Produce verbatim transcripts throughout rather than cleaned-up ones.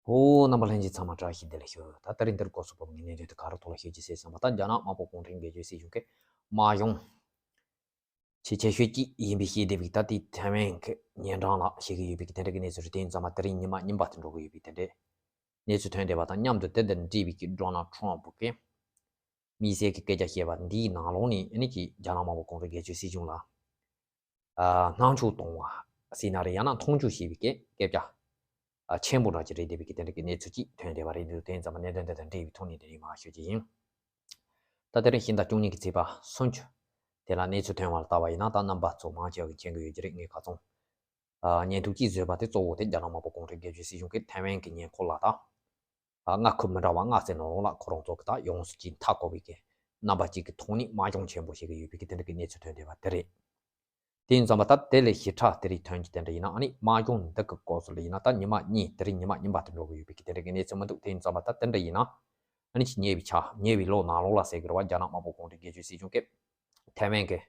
ཨོ། རྣམ་པ་ལྷན་རྒྱས་ཚང་མ་བཀྲ་ཤིས་བདེ་ལེགས་ཞུ། ད་ད་རིང་འདིར་སྐོར་སོགས་པ་ངས་གནད་དོན་དེ་ག་རེ་ཐོག་ལ་ཤོད་ཀྱི་ཟེར་བསམ་པ། ད་རྒྱ་ནག་དམར་པོ་གུང་ཁྲན་སྒེར་གཅོད་སྲིད་གཞུང་གི་དམག་སྦྱོང་ཆེས་ཆེ་ཤོས་ཅིག་ཡིན་པའི་ཤེས་བདེ་བའི་ད་དེ་ཐའེ་ཝན་གྱི་ཉེ་འགྲམ་ལ་བྱེད་ཀྱི་ཡོད་པའི་གི་དེ་འདྲ་གི་གནས་ཚུལ་རེད། དེ་ཡིན་ཙང་མ་དེ་རིང་ཉི་མ་རྙིང་པ་དེ་འགྲོ་གི་ཡོད་པའི་དེ་འདྲའི་གནས་ཚུལ་ཐོན་བསྡད་པ་དང་མཉམ་དུ། དེ་དང་འབྲེལ་བའི་གི་ཌོ་ནལ་ཊམ་ཕུ་གིས་དམིགས་བསལ་གྱི་སྐད་ཆ་བཤད་པ་འདིའི་ནང་ལོགས་ནས་ཨ་ནི་ཅིག་རྒྱ་ནག་དམར་པོ་གུང་ཁྲན་སྒེར་གཅོད་སྲིད་གཞུང་ལ་ཨ་སྣང་ཆུང་གཏོང་བ་ཟེར་ན་རེད། ཡང་ན་མཐོང་ཆུང་བྱེད་པའི་སྐད་སྐད་ཆ་ཨ་ཆེན་པོ་འདྲ་ཅིག་རེད་བསྡད་པའི་གི་དེ་འདྲ་གི་གནས་ཚུལ་ཅིག་ཐོན་བསྡད་པ་རེད་འདུག་དེ་ཡིན་ཙང་མ་གནད་དོན་དེ་དང་འབྲེལ་བའི་ཐོག་ནས་དེ་རིང་མར་ཤོད་ཀྱི་ཡིན། ད་དེ་རིང་ཕྱི་ཟླ་བཅུ་གཉིས་ཀྱི་ཚེས་པ་སུམ་ཅུ་དེ་ལ་གནས་ཚུལ་ཐོན་པ་ལ་བལྟ་བ་ཡིན་ན། ད་རྣམ་པ་ཚོ་མང་ཆེ་བ་གིས་མཁྱེན་གྱི་ཡོད་ཀྱི་རེད། ངས་ཁ་ཚོན་ཨ་བརྙན་ཐུང་གཅིག་བཟོས་པ་དེ་གཙོ་བོ་དེ་རྒྱ་ནག་དམར་པོ་གུང་ཁྲན་སྒེར་གཅོད་སྲིད་གཞུང་གིས་ཐའེ་ཝན་གྱི་ཉེ་འཁོར་ལ་ད་ཨ་མངའ་ཁུལ་མི་འདྲ་བ་ལྔ་ཙམ་ནང་ལོགས་ལ་ཁོ་རང་ཚོ་གི་ད་ཡོངས་སུ་ཅིག་མཐའ་བསྐོར་བའི་གི་རྣམ་པ་ཅིག་གི་ཐོག་ནས་དམག་སྦྱོང་ཆེན་པོ་བྱེད་ཀྱི་ཡོད་པའི་གི་དེ་འདྲ་གི་གནས་ཚུལ་ཐོན་བསྡད་པ་དེ་རེད། དེ་ཡིན་ཙང་མ་ད་དེ་ལས་ཞིབ་ཕྲ་དེ་རིང་ཐོན་གྱི་དེ་འདྲ་ཡིན་ན། ཨ་ནི་དམག་སྦྱོང་འདི་གི་སྐོར་སོགས་ལ་ཡིན་ན་ད་ཉི་མ་གཉིས་དེ་རིང་ཉི་མ་རྙིང་པ་དེ་འགྲོ་གི་ཡོད་པའི་གི་དེ་འདྲ་གི་གནས་ཚུལ་མི་འདུག་དེ་ཡིན་ཙང་མ་ད་དེ་འདྲ་ཡིན་ན། ཨ་ནི་ཅིག་ཉེ་བའི་ཆར་ཉེ་བའི་ལོ་ནང་ལོགས་ལ་ཟེར་གི་རེད་བ། རྒྱ་ནག་དམར་པོ་གུང་ཁྲན་སྒེར་གཅོད་སྲིད་གཞུང་གིས་ཐའེ་ཝན་གྱི་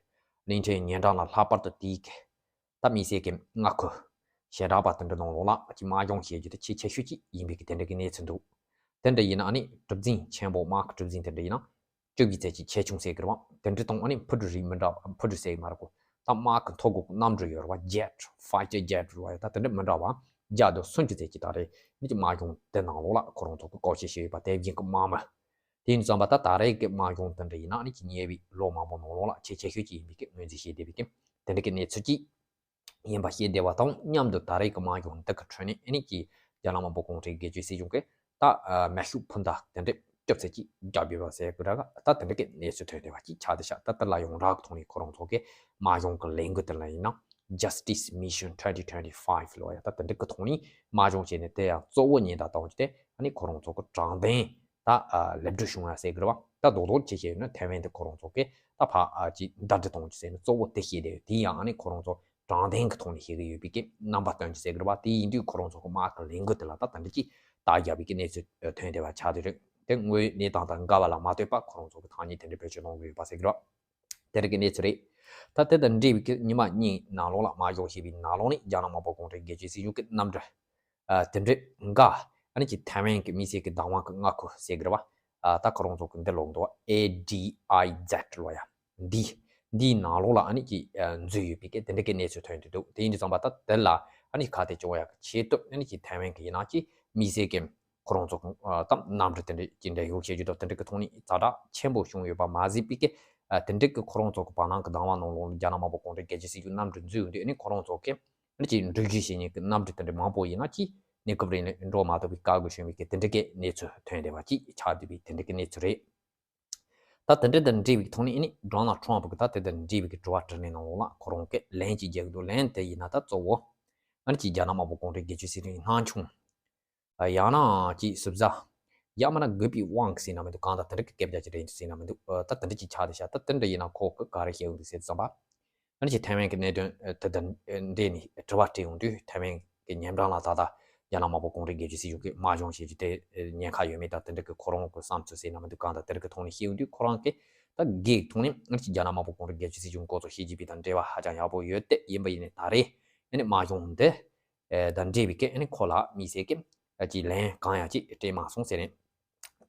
གླིང་ཕྲན་ཉེ་འགྲམ་ལ་ལྷག་པར་དུ་དེའི་གི་ད་དམིགས་བསལ་གྱི་མངའ་ཁུལ་ཞེ་དྲག་པ་དེ་འདྲ་ནང་ལོགས་ལ་ཅིག་དམག་སྦྱོང་བྱེད་རྒྱུ་དེ་ཆེས་ཆེ་ཤོས་ཅིག་ཡིན་པའི་གི་དེ་འདྲ་གི་གནས་ཚུལ་འདུག་དེ་འདྲ་ཡིན་ན་ཨ་ནི་གྲུ་གཟིངས་ཆེན་པོ་དམག་གི་གྲུ་གཟིངས་དེ་འདྲ་ཡིན་ན་བཅུ་བཞི་ཙམ་ཅིག་ཆེ་ཆུང་ཟེར་གི་རེད་བ། དེ་འདྲ་དང་ཨ་ནི་འཕུར་གྲུ་རིགས་མི་འདྲ་བ། འཕུར་གྲུ་ཟེར་གི་མ་རེད་གོ། ད་དམག་གི་མཐོ་སྒོ་གི་གནམ་གྲུ་ཡོད་རེད་བ། ཇེཊ་ཕའི་ཊར་ཇེཊ་རེད་བ། ད་དེ་འདྲ་མི་འདྲ་བ་བརྒྱ་དང་སུམ་ཅུ་ཙམ་ཅིག་ད་རེས་ཨ་ནི་ཅིག་དམག་སྦྱོང་དེ་ནང་ལོགས་ལ་ཁོ་རང་ཚོ་གི་བཀོལ་སྤྱོད་བྱས་ཡོད་པ། དེ་བཞིན་གི་དམག་མི། དེ་ཡིན་ཙང་མ་ད་ད་རེས་ཀྱི་དམག་སྦྱོང་དེ་འདྲ་ཡིན་ན་ཨ་ནི་ཅིག་ཉེ་བའི་ལོ་མང་པོ་ནང་ལོགས་ལ་ཆེས་ཆེ་ཤོས་ཅིག་ཡིན་པའི་གི་ངོས་འཛིན་བྱས་བསྡད་པའི་གི་དེ་འདྲ་གི་གནས་ཚུལ་ཅིག་ཡིན་པ་ཤེས་བདེ་བ་དང་མཉམ་དུ། ད་རེས་ཀྱི་དམག་སྦྱོང་འདི་གི་ཁྲོད་ནས་ཨ་ནི་ཅིག་རྒྱ་ནག་དམར་པོ་གུང་ཁྲན་སྒེར་གཅོད་སྲིད་གཞུང་གིས་ད་ཨ་མེ་ཤུགས་འཕུར་མདའ་དེ་འདྲ་བཅུ་ཙམ་ཅིག་བརྒྱབ་ཡོད་པ་ཟེར་གི་རེད་བ། ད་དེ་འདྲ་གི་གནས་ཚུལ་ཐོན་བསྡད་པ་ཅིག་ཆགས་བསྡད་ཤག་ད་དེ་ལ་ཡོངས་གྲགས་ཀྱི་ཐོག་ནས་ཁོ་རང་ཚོ་གི་དམག་སྦྱོང་གི་ལས་འགུལ་དེ་ལ་ཡིན་ན་Justice Mission twenty twenty-five ལབ་ཡ། ད་དེ་འདྲ་གི་ཐོག་ནས་དམག་སྦྱོང་བྱས་ནས། དེ་ཡང་གཙོ་བོ་ཉེན་བརྡ་གཏོང་རྒྱུ་དེ་ཨ་ནི་ཁོ་རང་ཚོ་གི་དྲང་བདེན་ད་ཨ་ལེགས་འགྲུབ་བྱུང་ཡ་ཟེར་གི་རེད་བ། ད་རྡོག་རྡོག་ཅིག་བཤད་ཡོད་ན་ཐའེ་ཝན་དེ་ཁོ་རང་ཚོ་གི་ད་ཕར་ཨ་ཅིག་ཟླ་སྒྲིལ་གཏོང་རྒྱུ་ཟེར་ནས་གཙོ་བོ་དེ་བཤད་བསྡད་ཡོད། དེ་ཡང་ཨ་ནི་ཁོ་རང་ཚོ་དྲང་བདེན་གྱི་ཐོག་ནས་བཤད་ཀྱི་ཡོད་པའི་གི་རྣམ་པ་སྟོན་རྒྱུ་ཟེར་གི་རེད་བ། དེ་ཡིན་དུས་ཁོ་རང་ཚོ་གི་དམག་གི་ལས་འགུལ་དེ་ལ་ད་ད་འདི་ཅིག་རྟགས་བརྒྱབ་པའི་གི་གནས་ཚུལ་ཐོན་བསྡད་པ་ཆགས་བསྡད་རེད། དེ་དངོས་ཡོད་གནས་སྟངས་དང་འགལ་བ་ལ་མ་ལྟོས་པར་ཁོ་རང་ཚོ་གི་ཐག་ཉེས་དེ་འདྲ་བེད་སྤྱོད་གཏོང་གི་ཡོད་པ་ཟེར་གི་རེད་བ། དེ་རིགས་ཀྱི་གནས་ཚུལ་རེད། ད་དེ་དང་འབྲེལ་བའི་གི་ཉི་མ་གཉིས་ནང་ལོགས་ལ་དམག་སྦྱོང་བྱས་པའི་ནང་ལོགས་ནས་རྒྱ་ནག་དམར་པོ་གུང་ཁྲན་སྒེར་གཅོད་སྲིད་གཞུང་གི་གནམ་གྲུ་ཨ་དེ་འདྲའི་འགའ་ཨ་ནི་ཅིག་ཐའེ་ཝན་གྱི་དམིགས་བསལ་གྱི་བདག་དབང་གི་མངའ་ཁུལ་ཟེར་གི་རེད་བ། ཨ་ད་ཁོ་རང་ཚོ་གི་འདི་ལོག་འདུག་བ། ཨེ་ཌི་ཨའི་ཛེཌ་ལབ་ཡ། འདི་འདིའི་ནང་ལོགས་ལ་ཨ་ནི་ཅིག་ཨ་འཛུལ་ཡོད་པའི་གི་དེ་འདྲ་གི་གནས་ཚུལ་ཐོན་དུ་འདུག་དེ་ཡིན་དུས་ཙམ་པ་ད་དེ་ལ་ཨ་ནི་ཁ་གཏད་གཅོག་ཡག་གི་ཆེད་དུ་ཨ་ནི་ཅིག་ཐའེ་ཝན་གྱི་ཡིན་ན་ཅིག་དམིགས་བསལ་གྱི་ཁོ་རང་ཚོ་གི་ཨ་ད་གནམ་གྲུ་དེ་འདྲ་ཅིག་འབྲེལ་ཡོད་བྱེད་རྒྱུ་དང་དེ་འདྲ་གི་ཐོག་ནས་ཛ་དྲག་ཆེན་པོ་བྱུང་ཡོད་པ་མ་ཟད་པའི་གི་ཨ་དེ་འདྲ་གི་ཁོ་རང་ཚོ་གི་བར་སྣང་གི་བདག་དབང་ནང་ལོགས་ལ་རྒྱ་ནག་དམར་པོ་གུང་ཁྲན་སྒེར་གཅོད་སྲིད་གཞུང་གནམ་གྲུ་འཛུལ་ཡོང་དུས་ཨ་ནི་ཁོ་རང་ཚོ་གི་ཨ་ནི་ཅིག་འགྲུལ་བཞུད་བྱེད་མཁན་གྱི་གནམ་གྲུ་དེ་འདྲ་མང་པོ་ཡིན་ན་ཅིག་གནས་སྐབས་རིང་ལ་འགྲོ་མ་ཐུབ་པའི་དཀའ་ངལ་བྱུང་བའི་གི་དེ་འདྲ་གི་གནས་ཚུལ་ཐོན་བསྡད་པ་ཅིག་ཆགས་བསྡད་པའི་དེ་འདྲ་གི་གནས་ཚུལ་རེད། ད་དེ་འདྲ་དང་འབྲེལ་བའི་ཐོག་ནས་ཨ་ནི་ཌོ་ནལ་ཊམ་ཕུ་གི་ད་དེ་དང་འབྲེལ་བའི་གི་དྲི་བ་དྲིས་ལན་ནང་ལོགས་ལ་ཁོ་རང་གི་ལན་ཅིག་རྒྱག་གི་འདུག་ལན་དེ་ཡིན་ན་ད་གཙོ་བོ་ཨ་ནི་ཅིག་རྒྱ་ནག་དམར་པོ་གུང་ཁྲན་སྒེར་གཅོད་སྲིད་གཞུང་གི་སྣང་ཆུང་། ཡང་ན་ཅིག་ཟུར་ཟ། ཡང་མིན་ན་རྒུད་པའི་དབང་གིས་ཟེར་ན་མི་འདུག་གང་ལྟར་དེ་འདྲ་གི་སྐད་ཆ་ཅིག་རེད་འདུག་ཟེར་ན་མི་འདུག་ད་དེ་འདྲ་ཅིག་ཆགས་བསྡད་ཤག་ད་དེ་འདྲ་ཡིན་ན་ཁོ་གིས་ག་རེ་བཤད་ཡོང་འདུག་ཟེར་དུས་ཙམ་པ། ཨ་ནི་ཅིག་ཐའེ་ཝན་གྱི་གནད་དོན་དེ་དང་འབྲེལ་ནས་དྲི་བ་དྲིས་ཡོང་དུས་ཐའེ་ཝན་གྱི་ཉེ་འགྲམ་ལ་ད་ལྟ་རྒྱ་ནག་དམར་པོ་གུང་ཁྲན་སྒེར་གཅོད་སྲིད་གཞུང་གིས་དམག་སྦྱོང་བྱེད་རྒྱུ་དེ་ཉེན་ཁ་ཡོད་མེད་དང་དེ་འདྲ་གི་ཁོ་རང་གི་བསམ་ཚུལ་ཟེར་ན་མི་འདུག་གང་ལྟར་དེ་འདྲ་གི་ཐོག་ནས་བཤད་ཡོང་དུས་ཁོ་རང་གིས་ད་སྒེར་གྱི་ཐོག་ནས་ཨ་ནི་ཅིག་རྒྱ་ནག་དམར་པོ་གུང་ཁྲན་སྒེར་གཅོད་སྲིད་གཞུང་སྐོར་ཚོ་བཤད་རྒྱུ་བྱས་པའི་དང་འབྲེལ་བ་ཧ་ཅང་ཡག་པོ་ཡོད་དེ། ཡིན་པ་ཡིན་ནའི་ད་རེས་ཨ་ནི་དམག་སྦྱོང་འདི་ཨེ་དང་འབྲེལ་བའི་སྐད་ཨ་ནི་ཁོ་ལ་དམིགས་བསལ་གྱི་ཨ་ཅིག་ལན་གང་ཡང་ཅིག་སྤྲད་མ་སོང་ཟེར་ནས་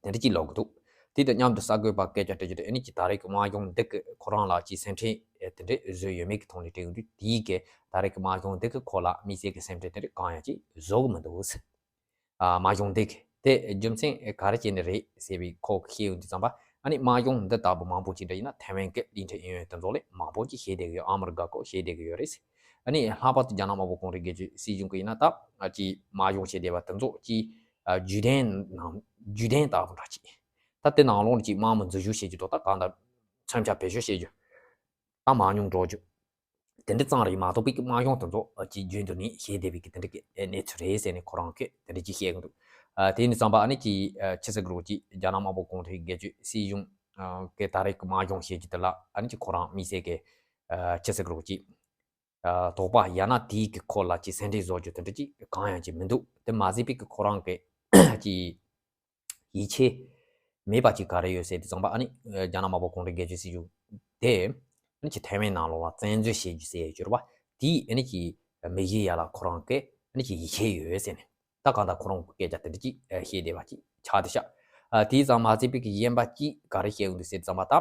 དེ་འདྲ་ཅིག་ལབ་གི་འདུག་དེ་དང་མཉམ་དུ་གསར་འགོད་པ་སྐད་ཆ་དྲི་རྒྱུ་དེ་ཨ་ནི་ཅིག་ད་རེས་ཀྱི་དམག་སྦྱོང་འདི་གིས་ཁོ་རང་ལ་ཅིག་སེམས་ཁྲལ་ཨེ་དེ་འདྲ་བཟོས་ཡོད་མེད་ཀྱི་ཐོག་ནས་དྲི་ཡོང་དུས། དེའི་གི་ད་རེས་ཀྱི་དམག་སྦྱོང་འདི་གིས་ཁོ་ལ་དམིགས་བསལ་གྱི་སེམས་ཁྲལ་དེ་འདྲ་གང་ཡང་ཅིག་བཟོ་གི་མི་འདུག་ཨ་དམག་སྦྱོང་འདི་གི་དེ་རྒྱུ་མཚན་ག་རེ་བྱས་ནས་རེད་ཟེར་བའི་ཁོ་གིས་བཤད་ཡོང་དུས་ཙམ་པ། ཨ་ནི་དམག་སྦྱོང་འདི་ལྟ་བུ་མང་པོ་ཅིག་འདྲ་ཡིན་ན་ཐའེ་ཝན་གྱི་གླིང་ཕྲན་གཡས་གཡོན་དེ་ཚོ་ལ་མང་པོ་ཅིག་བྱེད་བསྡད་ཀྱི་ཡོད། ཨ་མི་རི་ཀ་སྐོར་བྱེད་བསྡད་ཀྱི་ཡོད་རེད། ཨ་ནི་ལྷག་པར་དུ་རྒྱ་ནག་དམར་པོ་གུང་ཁྲན་སྒེར་གཅོད་སྲིད་གཞུང་གི་ཡིན་ན་ད་ཅིག་དམག་སྦྱོང་བྱེད་བསྡད་པ་དེ་ཚོ་ཅིག་ཨ་བརྒྱུད་ལྡན་ནང་བརྒྱུད་ལྡན་ལྟ་བུ་འདྲ་ཅིག་ད་དེ་ནང་ལོགས་ནས་ཅིག་དམག་མི་འཛུལ་ཞུགས་བྱེད་རྒྱུ་དང་ད་གང་ལྟར་མཚོན་ཆ་བེད་སྤྱོད་བྱེད་རྒྱུ། ད་མང་ཉུང་འགྲོ་རྒྱུ། དེ་འདྲ་ཙམ་རེད་མ་གཏོགས་པའི་དམག་སྦྱོང་དེ་ཚོ་ཅིག་རྒྱུན་དུ་ནས་བྱེད་བསྡད་པའི་གི་དེ་འདྲ་གི་གནས་ཚུལ་རེད་ཟེར་ནས་ཁོ་རང་གིས་དེ་འདྲ་ཅིག་བཤད་ཀྱི་འདུག་ཨ་དེ་ཡིན་དུས་ཙམ་པ་ཨ་ནི་ཅིག་ཨ་ཆི་ཟེར་གི་རེད་ཅིག་རྒྱ་ནག་དམར་པོ་གུང་ཁྲན་སྒེར་གཅོད་སྲིད་གཞུང་ཨ་གི་ད་རེས་ཀྱི་དམག་སྦྱོང་བྱེད་རྒྱུ་དེ་ལ་ཨ་ནི་ཅིག་ཁོ་རང་དམིགས་བསལ་གི་ཨ་ཆི་ཟེར་གི་རེད་ཅིག་ཨ་དོགས་པ་ཡང་ན་དེའི་གི་ཁོ་ལ་ཅིག་སེམས་ཁྲལ་བཟོ་རྒྱུ་དེ་འདྲ་ཅིག་གང་ཡང་ཅིག་མི་འདུག་དེ་མ་ཟད་པའི་གི་ཁོ་རང་གི་ཅིག་ཡིད་ཆེས་མེད་པ་ཅིག་ག་རེ་ཡོད་ཟེར་དུས་ཙམ་པ། ཨ་ནི་རྒྱ་ནག་དམར་པོ་གུང་ཁྲན་སྒེར་གཅོད་སྲིད་གཞུང་དེ་ཨ་ནི་ཅིག་ཐའེ་ཝན་ནང་ལོགས་ལ་བཙན་འཛུལ་བྱེད་རྒྱུ་ཟེར་ཡོད་རེད་བ། དེའི་ཨ་ནི་ཅིག་དམིགས་ཡུལ་ཡ་ལ་ཁོ་རང་གིས་ཨ་ནི་ཅིག་ཡིད་ཆེས་ཡོད་ཟེར་ནས། ད་གང་ལྟར་ཁོ་རང་གི་སྐད་ཆ་དེ་འདྲ་ཅིག་ཨ་བཤད་བསྡད་པ་ཅིག་ཆགས་བསྡད་ཤག་ཨ་དེ་ཙམ་མ་ཟད་པའི་གི་གཞན་པ་ཅིག་ག་རེ་བཤད་ཡོང་འདུག་ཟེར་ཙམ་པ། ད་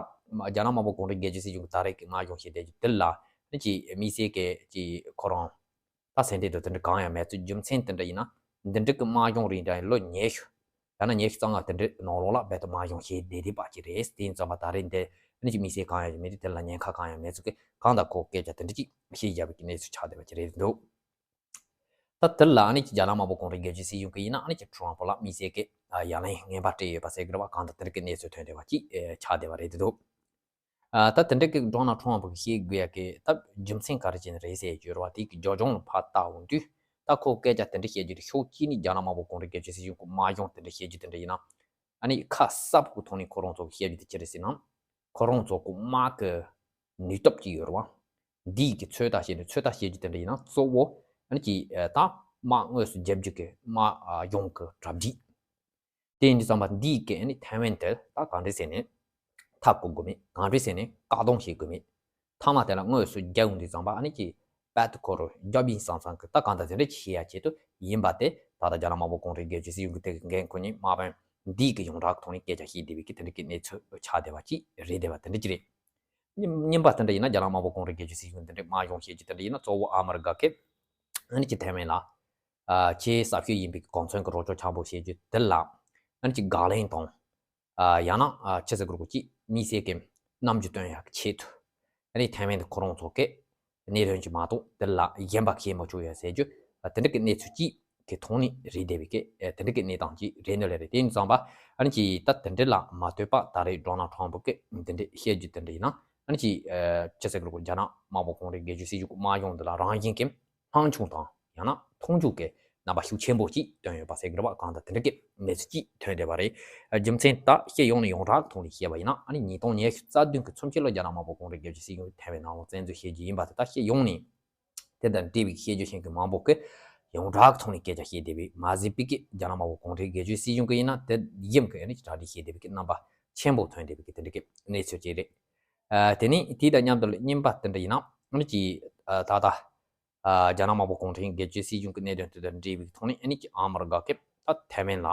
རྒྱ་ནག་དམར་པོ་གུང་ཁྲན་སྒེར་གཅོད་སྲིད་གཞུང་གི་ད་རེས་ཀྱི་དམག་སྦྱོང་བྱས་བསྡད་རྒྱུ་དེ་ལ་ནི་ཅིག་དམིགས་བསལ་གྱི་ཅིག་ཁོ་རང་ད་སེམས་ཁྲལ་དང་དེ་འདྲ་གང་ཡང་མེད་ཚུལ། རྒྱུ་མཚན་དེ་འདྲ་ཡིན་ན། འདི་འདྲ་གི་དམག་སྦྱོང་རིང་འདྲ་ཡིན་ལོ་ཉི་ཤུ་ཡང་ན་ཉི་ཤུ་རྩ་ལྔ་དེ་འདྲའི་ནང་ལོགས་ལ་རྦད་དེ་དམག་སྦྱོང་བྱས་བསྡད་བསྡད་པ་ཅིག་རེད། དེ་ཡིན་ཙམ་པ་ད་རེས་འདི་ནི་ཅིག་དམིགས་བསལ་གང་ཡང་མེད་དུས་དེ་ལ་ཉེན་ཁ་གང་ཡང་མེད་ཚུལ་གྱི་གང་ལྟར་ཁོ་སྐད་ཆ་དེ་འདྲ་ཅིག་བཤད་བཞག་པའི་གནས་ཚུལ་ཆགས་བསྡད་པ་ཅིག་རེད་འདུག་ད་དེ་ལ་ནི་རྒྱ་ནག་དམར་པོ་གུང་ཁྲན་སྒེར་གཅོད་སྲིད་གཞུང་གི་ཡིན་ན་ནི་ཅིག་ཁྲོམ་པ་ལ་དམིགས་བསལ་གྱི་ཡ་ལན་ངན་པ་སྤྲད་ཡོད་པ་ཟེར་གི་རེད་པ། གང་ལྟར་དེ་འདྲ་གི་གནས་ཚུལ་ཐོན་བསྡད་པ་ཅིག་ཆགས་བསྡད་པ་རེད་འདུག་ཨ་ད་དེ་འདྲ་གི་ཌོ་ནལ་ཁྲོམ་པ་གི་བཤད་དགོས་ཡ་གི་ད་རྒྱུ་མཚན་ག་རེ་བྱས་ནས་རེད་ཟེར་གྱི་རེད་པ། དེ་གི་རྒྱབ་ལྗོངས་ལ་ཕར་བལྟ་འོང་དུས་ད་ཁོ་སྐད་ཆ་དེ་འདྲ་བཤད་རྒྱུ་དེ་ཕྱོགས་གཅིག་ནས་རྒྱ་ནག་དམར་པོ་གུང་ཁྲན་སྒེར་གཅོད་སྲིད་གཞུང་གི་དམག་སྦྱོང་དེ་འདྲ་བཤད་རྒྱུ་དེ་འདྲ་ཡིན་ན། ཨ་ནི་ཁ་གསབ་ཀྱི་ཐོག་ནས་ཁོ་རང་ཚོ་གི་བཤད་རྒྱུ་དེ་ཅི་རེད་ཟེར་ན། ཁོ་རང་ཚོ་གི་དམག་གི་ནུས་སྟོབས་ཅིག་ཡོད་རེད་པ། འདི་གི་ཚོད་ལྟ་བྱས་ནས་ཚོད་ལྟ་བྱེད་རྒྱུ་དེ་འདྲ་ཡིན་ན་གཙོ་བོ་ཨ་ནི་ཅིག་ཨ་ད་དམག་དངོས་སུ་རྒྱག་རྒྱུ་གི་དམག་ཨ་སྦྱོང་གི་གྲ་སྒྲིག་དེ་ཡིན་དུས་ཙམ་པ་འདི་གི་ཨ་ནི་ཐའེ་ཝན་དེ་ད་གང་འདྲ་ཟེར་ནས་མཐའ་བསྐོར་དགོས་མེད། གང་འདྲ་ཟེར་ནས་བཀག་སྡོམ་བྱེད་དགོས་མེད། མཐའ་མ་དེ་ལ་དངོས་སུ་རྒྱག་ཡོང་དུས་ཙམ་པ་ཨ་ནི་ཅིག་རྦད་དེ་ཁོ་རང་རྒྱབ་ཡིན་བསམ་བསམ་གི་ད་གང་ལྟར་དེ་འདྲ་བྱེད་ཡ་ཆེད་དུ་ཡིན་པ་དེ་ད་ལྟ་རྒྱ་ནག་དམར་པོ་གུང་ཁྲན་སྒེར་གཅོད་སྲིད་གཞུང་གི་དེ་གི་འགན་ཁུར་ནས་དམག་དཔོན་འདི་གི་ཡོངས་གྲགས་ཐོག་ནས་སྐད་ཆ་བཤད་བསྡད་པའི་གི་དེ་འདྲ་གི་གནས་ཚུལ་ཆགས་བསྡད་པ་ཅིག་རེད་བསྡད་པ་དེ་འདྲ་ཅིག་རེད། གཉིས་གཉིས་པ་དེ་འདྲ་ཡིན་ན་རྒྱ་ནག་དམར་པོ་གུང་ཁྲན་སྒེར་གཅོད་སྲིད་གཞུང་དེ་འདྲ་དམག་སྦྱོང་བྱེད་རྒྱུ་དེ་འདྲ་ཡིན་ན་གཙོ་བོ་ཨ་མི་རི་ཀ་གི་ཨ་ནི་ཅིག་ཐའེ་ཝན་ལ་ཨ་ཆེས་ཟབ་ཤོས་ཡིན་པའི་གི་གོ་མཚོན་གི་རོགས་སྐྱོར་ཆེན་པོ་བྱེད་རྒྱུ་དེ་ལ་ཨ་ནི་ཅིག་དགག་ལན་དང་། ཨ་ཡང་ན་ཨ་ཅི་ཟེར་དགོས་རེད་གོ་ཅིག་དམིགས་བསལ་གྱི་རྣམ་འགྱུར་སྟོན་ཡག་གི་ཆེད་དུ་ཨ་ནི་ཐའེ་ཝན་དེ་ཁོ་རང་ཚོ་གི་གནད་དོན་ཅིག་མ་གཏོགས་དེ་ལ་གཞན་པ་གཞན་པ་བྱུང་ཡོད་ཟེར་རྒྱུ་ཨ་དེ་འདྲ་གི་གནས་ཚུལ་ཅིག་གི་ཐོག་ནས་རེད་བསྡད་པའི་གི་ཨ་དེ་འདྲ་གི་གནས་སྟངས་ཅིག་རེད་ནི་ལས་རེད། དེ་ཡིན་ཙང་པ་ཨ་ནི་ཅིག་ད་དེ་འདྲ་ལ་མ་ལྟོས་པ་ད་རེས་ཌོ་ནལ་ཊམ་ཕུ་གི་དེ་འདྲ་བཤད་རྒྱུ་དེ་འདྲ་ཡིན་ན་ཨ་ནི་ཅིག་ཨ་ཅི་ཟེར་དགོས་རེད་གོ་རྒྱ་ནག་དམར་པོ་གུང་ཁྲན་སྒེར་གཅོད་སྲིད་གཞུང་གི་དམག་སྦྱོང་འདི་ལ་རང་བཞིན་གྱི་སྣང་ཆུང་དང་ཡང་ན་མཐོང་ཆུང་གི་རྣམ་པ་ཤུགས་ཆེན་པོ་ཅིག་བཏོན་ཡོད་པ་ཟེར་གི་རེད་པ། གང་ལྟར་དེ་འདྲ་གི་གནས་ཚུལ་ཅིག་ཐོན་བསྡད་པ་རེད། རྒྱུ་མཚན་ད་སྤྱི་ཡོངས་ནས་ཡོངས་གྲགས་ཐོག་ནས་བཤད་པ་ཡིན་ན་ཨ་ནི་ཉིས་སྟོང་ཉི་ཤུ་རྩ་བདུན་གི་ཚུན་ཆད་ལ་རྒྱ་ནག་དམར་པོ་གུང་ཁྲན་སྒེར་གཅོད་སྲིད་གཞུང་གིས་ཐའེ་ཝན་ནང་ལ་བཙན་འཛུལ་བྱེད་རྒྱུ་ཡིན་པ་དེ་ད་སྤྱི་ཡོངས་ནས་དེ་དང་འབྲེལ་བའི་བཤད་རྒྱུ་ཤེས་མཁན་མང་པོ་གིས་ཡོངས་གྲགས་ཐོག་ནས་སྐད་ཆ་བཤད་བསྡད་པའི་མ་ཟད་པའི་གི་རྒྱ་ནག་དམར་པོ་གུང་ཁྲན་སྒེར་གཅོད་སྲིད་གཞུང་གིས་ཡིན་ན་དེ་བཞིན་གི་ཨ་ནི་གྲ་སྒྲིག་བྱེད་བསྡད་པའི་གི་རྣམ་པ་ཆེན་པོ་ཐོན་བསྡད་པའི་གི་དེ་འདྲ་གི་གནས་ཚུལ་ཅིག་རེད། ཨ་དེ་ནས་དེ་དང་མཉམ་དུ་གཉིས་པ་དེ་འདྲ་ཡིན་ན་ཨ་ནི་ཅིག་ཨ་ད་ལྟ། ཨ་རྒྱ་ནག་དམར་པོ་གུང་ཁྲན་སྒེར་གཅོད་སྲིད་གཞུང་གི་གནད་དོན་དེ་དང་འབྲེལ་བའི་ཐོག་ནས་ཨ་ནི་ཀྱི་ཨ་མི་རི་ཀ་གི་ད་ཐའེ་ཝན་ལ་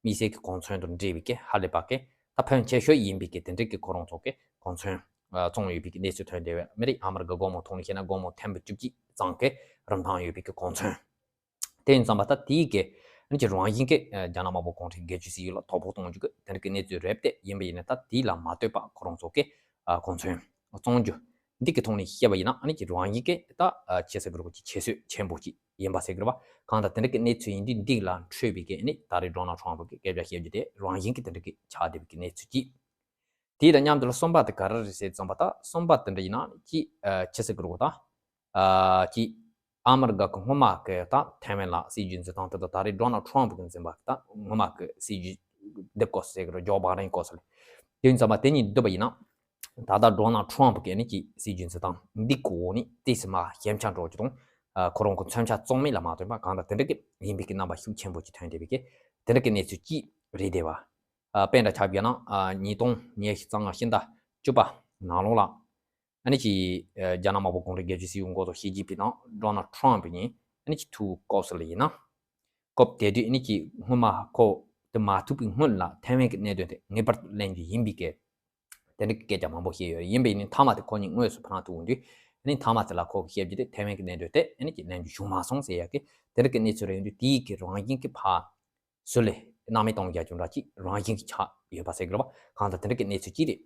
དམིགས་བསལ་གྱི་གོ་མཚོན་དང་འབྲེལ་བའི་གི་ཧ་ལས་པ་གི་ད་ཕོན་ཆེ་ཤོས་ཡིན་པའི་གི་དེ་འདྲའི་གི་ཁོ་རང་ཚོ་གི་གོ་མཚོན་ཨ་བཙོང་ཡོད་པའི་གི་གནས་ཚུལ་ཐོན་བསྡད་པས། མི་རིགས་ཨ་མི་རི་ཀ་སྒོར་མོ་ཐོག་ནས་བཤད་ན་སྒོར་མོ་ཐེར་འབུམ་བཅུ་གཅིག་ཙམ་གི་རིན་ཐང་ཡོད་པའི་གི་གོ་མཚོན། དེ་ཡིན་ཙང་པ་ད་དེའི་གི་ཨ་ནི་ཀྱི་རང་བཞིན་གི་ཨ་རྒྱ་ནག་དམར་པོ་གུང་ཁྲན་སྒེར་གཅོད་སྲིད་གཞུང་ལ་དོ་ཕོག་གཏོང་རྒྱུ་གི་དེ་འདྲ་གི་གནས་ཚུལ་རེད་དེ། ཡིན་པ་ཡིན་ན་ད་དེ་ལ་མ་ལྟོས་པ་ཁོ་རང་ཚོ་གི་ཨ་གོ་མཚོན་བཙོང་རྒྱུ་འདི་གི་ཐོག་ནས་བཤད་པ་ཡིན་ན་ཨ་ནི་ཀྱི་རང་བཞིན་གི་ད་ཨ་ཆེ་ས་གི་རུ་གི་ཁྱད་གསོད་ཆེན་པོ་ཅིག་ཡིན་པ་ཟེར་གི་རེད་པ། གང་ལྟར་དེ་འདྲ་གི་གནས་ཚུལ་ཡིན་དུས་འདི་ལ་འཕྲོས་པའི་གི་ཨ་ནི་ད་རེས་ཌོ་ནལ་ཊམ་ཕུ་གི་སྐད་ཆ་བཤད་རྒྱུ་དེ་རང་བཞིན་གི་དེ་འདྲ་གི་ཆགས་བསྡད་པའི་གི་གནས་ཚུལ་ཅིག་དེ་དང་མཉམ་དུ་ལ་གསུམ་པ་དེ་ག་རེ་རེད་ཟེར་ཙམ་པ་ད་གསུམ་པ་དེ་འདྲ་ཡིན་ན་ཅིག་ཨ་ཆེ་ས་གི་རུ་གི་ད་ཨ་ཅིག་ཨ་མི་རི་ཀ་གི་སྔོན་མ་གི་ད་ཐའེ་ཝན་ལ་སྲིད་ཇུས་འཛིན་སྟངས་དེ་དང་ད་རེས་ཌོ་ནལ་ཊམ་ཕུ་གི་འཛིན་པ་གི་ད་སྔོན་མ་གི་སྲིད་ཇུས་འདི་སྐོར་ཟེར་གི་རེད། ཇོ་བྷའི་ཌེན་སྐོར་ཟེར་ལེ། དེ་ཡིན་ཙམ་པ་དེ་གཉིས་བསྡུར་བ་ཡིན་ན་ད་ལྟ་ཌོ་ནལ་ཊམ་ཕུ་གི་ཨ་ནི་ཅིག་སྲིད་ཇུས་འཛིན་སྟངས་འདི་གི་འོག་ནས་ཏོག་ཙམ་མར་ཞན་ཆ་འགྲོ་རྒྱུ་དང་ཁོ་རང་གི་མཚོན་ཆ་བཙོང་མིན་ལ་མ་ལྟོས་པ་གང་ལྟར་དེ་འདྲ་གི་ཡིན་པའི་གི་རྣམ་པ་ཤུགས་ཆེན་པོ་ཅིག་ཐོན་བསྡད་པའི་གི་དེ་འདྲ་གི་གནས་ཚུལ་ཅིག་རེད་བསྡད་པ། ཨ་དཔེ་འདྲ་ཆ་བཞག་ན་ཨ་ཉིས་སྟོང་ཉི་ཤུ་རྩ་ལྔ་ཕྱི་ཟླ་བཅུ་པ་ནང་ལོགས་ལ་ཨ་ནི་ཅིག་ཨ་རྒྱ་ནག་དམར་པོ་གུང་ཁྲན་སྒེར་གཅོད་སྲིད་གཞུང་འགོ་གཙོ་ཞི་ཅིན་ཕིང་དང་ཌོ་ནལ་ཊམ་ཕུ་གཉིས་ཨ་ནི་ཅིག་ཐུག་སྐབས་སུ་ལ་ཡིན་ན། སྐབས་དེ་དུས་ཨ་ནི་ཅིག་སྔོན་མ་ཁོ་དེ་མ་ཐུག་པའི་སྔོན་ལ་ཐའེ་ཝན་གྱི་གནད་དོན་དེ་ངེས་པར་དུ་གླེང་རྒྱུ་ཡིན་པའི་སྐད་དེ་འདྲ་གི་སྐད་ཆ་མང་པོ་བཤད་ཡོད་རེད། ཡིན་པས་ནི་མཐའ་མ་དེ་ཁོ་གཉིས་དངོས་སུ་ཕར་ཐུག་འོང་དུས་ཨ་ནི་མཐའ་མ་དེ་ལ་ཁོ་གིས་བཤད་རྒྱུ་དེ་ཐའེ་ཝན་གྱི་གནད་དོན་དེ་ཨ་ནི་ཅིག་གླེང་རྒྱུ་བྱུང་མ་སོང་ཟེར་ཡག་གི་དེ་འདྲ་གི་གནས་ཚུལ་རེད། ཡིན་དུས་དེའི་གི་རང་བཞིན་གྱི་ཕར་ཟུར་ལ་སྣང་མེད་གཏོང་རྒྱུ་འདྲ་ཅིག་རང་བཞིན་གྱི་ཆགས་ཡོད་པ་ཟེར་གི་རེད་པ། གང་ལྟར་དེ་འདྲ་གི་གནས་ཚུལ་ཅིག་རེད།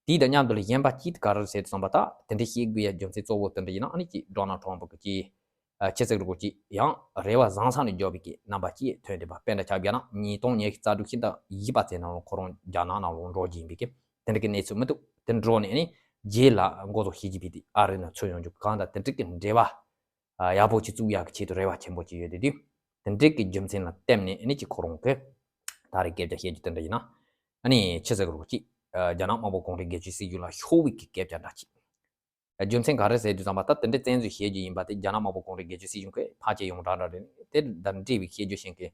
དེ་དང་མཉམ་དུ་ལ་གཞན་པ་ཅིག་ག་རེ་ཟེར་དུས་ཙམ་པ་ད་དེ་འདྲ་བཤད་དགོས་ཡ་རྒྱུ་མཚན་གཙོ་བོ་དེ་འདྲ་ཡིན་ན་ཨ་ནི་ཅིག་ཌོ་ནལ་ཊམ་ཕུ་གི་ཅིག་ཨ་ཆེ་ཚིག་རུ་གོ་ཅིག་ཡང་རེ་བ་བཟང་ས་ནས་འཇོག་པའི་གི་རྣམ་པ་ཅིག་ཐོན་བསྡད་པ། དཔེ་འདྲ་ཆ་བཞག་ན་ཉིས་སྟོང་ཉི་ཤུ་རྩ་དྲུག་ཕྱི་ཟླ་བཞི་པ་ཚེས་ནང་ལ་ཁོ་རང་རྒྱ་ནག་ནང་ལ་འགྲོ་གི་ཡིན་པའི་གི་དེ་འདྲ་གི་གནས་ཚུལ་མི་འདུག་དེ་འགྲོ་ནས་ཨ་ནི་རྗེས་ལ་འགོ་གཙོ་ཞི་ཅིན་ཕིང་དེ་ཨ་རི་ནང་ཚུར་ཡོང་རྒྱུ་གང་དང་དེ་འདྲ་གི་འབྲེལ་བ་ཡག་པོ་ཅིག་བཙུགས་ཡག་གི་ཆེད་དུ་རེ་བ་ཆེན་པོ་ཅིག་ཡོད་དེ་དུས་དེ་འདྲ་གི་རྒྱུ་མཚན་ལ་བརྟེན་ནས་ཨ་ནི་ཅིག་ཁོ་རང་གི་ད་རེས་སྐད་ཆ་བཤད་རྒྱུ་དེ་འདྲ་ཡིན་ན་ཨ་ནི་ཆེ་ཚིག་རུ་གོ་ཅིག་རྒྱ་ནག་དམར་པོ་གུང་ཁྲན་སྒེར་གཅོད་སྲིད་གཞུང་ལ་ཤོར་བའི་གི་སྐད་ཆ་འདྲ་ཅིག་རྒྱུ་མཚན་ག་རེ་ཟེར་དུས་ཙམ་པ་ད་དེ་འདྲའི་བཙན་འཛུལ་བྱེད་རྒྱུ་ཡིན་པ་དེ་རྒྱ་ནག་དམར་པོ་གུང་ཁྲན་སྒེར་གཅོད་སྲིད་གཞུང་གིས་ཕལ་ཆེར་ཡོངས་གྲགས་འདྲ་རེད། དེ་དང་འབྲེལ་བའི་བཤད་རྒྱུ་ཤེས་མཁན་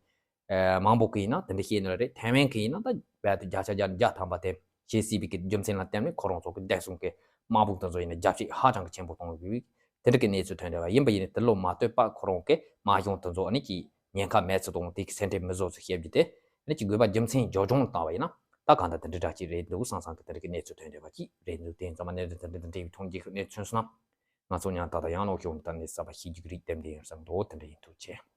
མང་པོ་གི་ཡིན་ན་དེ་འདྲ་བཤད་ནི་རེད། ཐའེ་ཝན་གི་ཡིན་ན་ད་རྦད་དེ་བརྒྱ་ཆ་བརྒྱ་ནས་བརྒྱ་ཐམ་པ་དེ་བྱེད་སྲིད་པའི་གི་རྒྱུ་མཚན་ལ་བརྟེན་ནས་ཁོ་རང་ཚོ་གི་བདེ་སྲུང་གི་དམག་དཔུང་དེ་ཚོ་ཡིན་ན་རྒྱ་བསྐྱེད་ཧ་ཅང་གི་ཆེན་པོ་གཏོང་དགོས་པའི་དེ་འདྲ་གི་གནས་ཚུལ་ཐོན་བསྡད་པ་ཡིན་པ་ཡིན་ན་དེ་ལོ་མ་ལྟོས་པ་ཁོ་རང་གི་དམག་སྦྱོང་དེ་ཚོ་ཨ་ནི་ཅིག་ ཉེན་ཁ་མེད་ཚུལ་དང་དེ་གི་སེམས་ཁྲལ་མི་བཟོ་ཚུལ་བཤད་རྒྱུ་དེ་ལས་ཀྱི་དགོས་པ་རྒྱུ་མཚན་རྒྱབ་ལྗོངས་བཏང་བ་ཡིན་ན། ད་གང་ལྟར་དེ་འདྲའི་འདྲ་ཅིག་རེད་འདུག་བསམ་བསམ་གི་དེ་རིགས་ཀྱི་གནས་ཚུལ་ཐོན་བསྡད་པ་ཅིག་རེད་འདུག་དེ་ཡིན་ཙང་མ་གནད་དོན་དེ་འདྲའི་འདྲ་ཡི་ཐོག་འགྱེད་ཁུལ་གནས་ཚུལ་སོང་ན། ང་ཚོ་ཡང་ད་ལྟ་ཡང་ལོག་ཤོག་ད་ནས་གསར་པ་ཤེས་རྒྱུ་གི་རིགས་དེ་འདྲ་ཡིན་བསམ་འདུག་དེ་འདྲ་ཡིན་ཐུགས་རྗེ་ཆེ།